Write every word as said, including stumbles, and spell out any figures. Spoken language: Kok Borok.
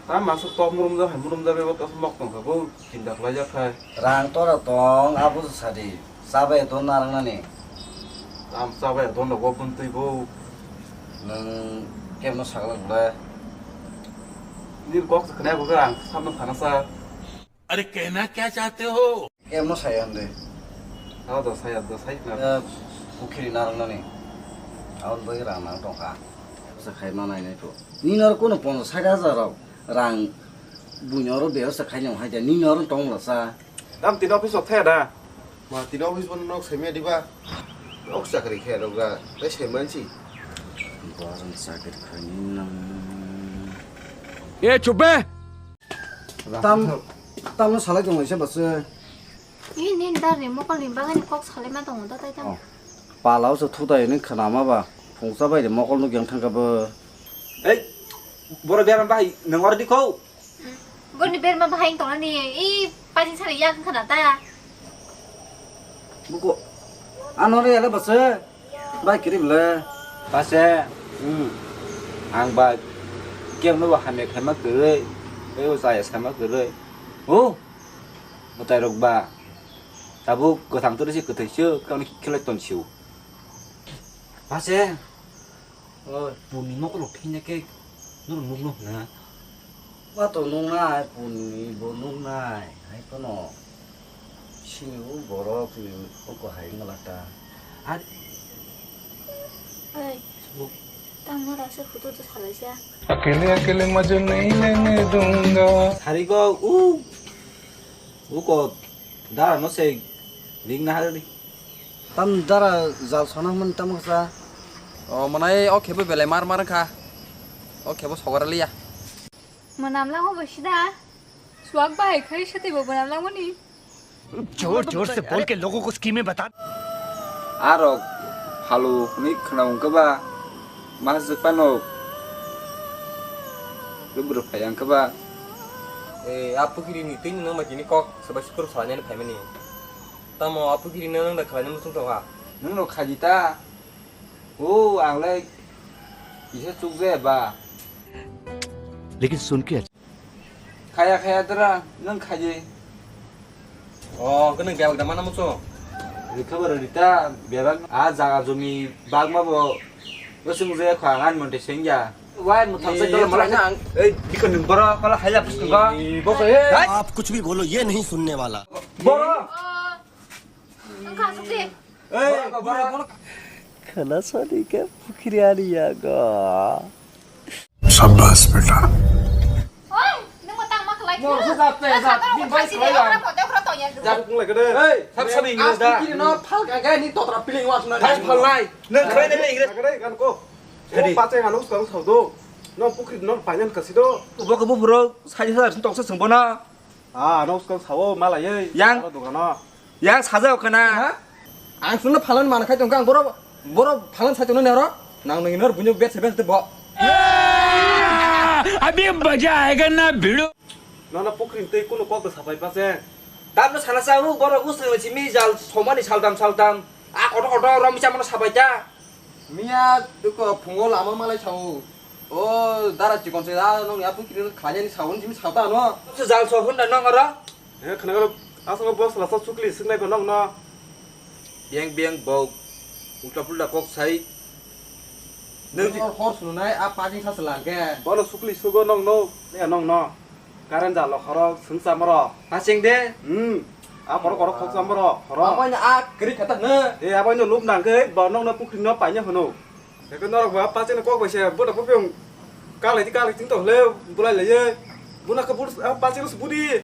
Tam masuk tok murumjak hai murumjak bai bo tok mok tong kha bo chinta khlai jak khai. Rang tora tong abo sadi. Chabai don narang nani. Tam chabai don rogo buntui bo. Nang kemno sagla gula. Nir kok khna ko ang samno khana sa. अरे कहना क्या चाहते हो? Kemno saya hande. Ado saya do sai na. Eh, pukhiri narang nani. Abon bai rang nang tong kha. Sa khai ma nai nai to. Ni nor kono ponchas sait hajar rok rang buino ro bebosta khai nang hai da ni nor tong la sa. Tam tin office ok thaya da. Ma tin office bon nok semia diba. Ok chakri khe rok ga. Tai semansi. Boran chakri khai ni nang. ए चुप बे। Tam, tamno salai tong laisa bwswk. Ini dar ni mokol ni bagani kok salai ma tongo da tai tam. Oh. Pala o se thutai ni khna ma ba. Phungsa bai de mokol nuk yang thang ka bo. Ei, boro biaram bai nang oro di kho. Boni berma bahai tong ni i pajin sari yak khna ta. Buko. Ano re ala bwswk. Bai kiri bwle. Pase, hmm, ang ba kemno ba hamya khaima kwrwi, tei o chaya sama kwrwi. O, mwtai rok ba, tabuk kwthang twrwi se kwthwi se, kami khelai ton sio. Pase, o, puni mokol rok thina khe, norok nukno hwna. Ba to nuknai, puni bo nuknai, hai phano sini o borok ni koko hai wngla ta. Ar Oi, tamo rasa photo to salai sa. अकेले अकेले मजे नहीं लेने दूंगा। Sari go u, u ko dara no se ring na hari. Tam dara jal sona man tam sa. O manai o khebo belai mar mar kha. O khebo sogara liya. Mwnam lango bo sida. Suak bahai khai se teibo mwnam langmani. जोर जोर से बोल के लोगों को स्कीमें बता। Arok phalu hwnwi khna wngkha ba, ma swk phano lubro phai wngkha ba. Eh, a pukhiri ni twi no ma tini kok sabai sukur phalnani phaimani. Tamo a pukhiri no nang da khlaina muchung tongha. Nwng no khaji ta. O, ang le kisa chukjaya ba. लेकिन सुन के Khaya khaya dra, nwng khaji. O, kwnwi bebak da mana muchung? Rikha ba rita, bebak a jaga jumi bagma bo. Bo chungjaya kha ang ani monte sengya. Wai mutham se dol mala ang. Ei, dikon boro kala haya pusung ba. Bo ko, ei. आप कुछ भी बोलो, ये नहीं सुनने वाला। Boro. Wngkha sukdi. Ei, boro. Khana sadi ke pukhiri ani yago. शाबाश बेटा। Oi, nwng bo tang ma khlai. Nor se jat te jat, bin bai khlai ya. Jat kung lai kade. Ei, sab sab English da. Pukhiri no phal ka ga ni totra piling was na. Thai phal nai. Nwng khlai nai English. Kade gan ko. Kade. Pache ngano skang thau do. No pukhiri no paingan kasi do. Bo ko bu bro, sai sa toksa sengbo na. Ah, ano skang sao malai ei. Yang. Aro dogano. Yang saja okana. Ha? Ang suno phalan man khai tongka ang boro boro phalan sai tongno nero. Nang nang nor bunyo bet se bet bo. अभी मजा आएगा ना भिड़ो। Nono pukri tei kuno kok sapai pa se. Tamno sana sa u boro usang simi jal somani saltam saltam. A koto koto rom chamano sapai ta. Miya duko phungo lama malai sao. O dara chikon se da nong ya pukiri khlanyani sao ni sao ta no. Se jal so hunda nong aro. He khna aro asongo boss la sa sukli singnai ko nong no. Biang biang bok ulta pulta kok sai. Nang hor hor sunai a pajing sa selang ke. Bono sukli sugo nong no. Ya nong no. Karen jalo khoro sungsa moro. Hasing de. Hmm. A khoro khoro khoksa moro khoro. Abo ni a kri khata ne. E abo ni lup nang ke bo nong no pukri no paine hono. Eko norok ba pache no kok bai se bo no pukri kalai di kalai ting to le bulai le ye. Bo na ke bur a pache no budi.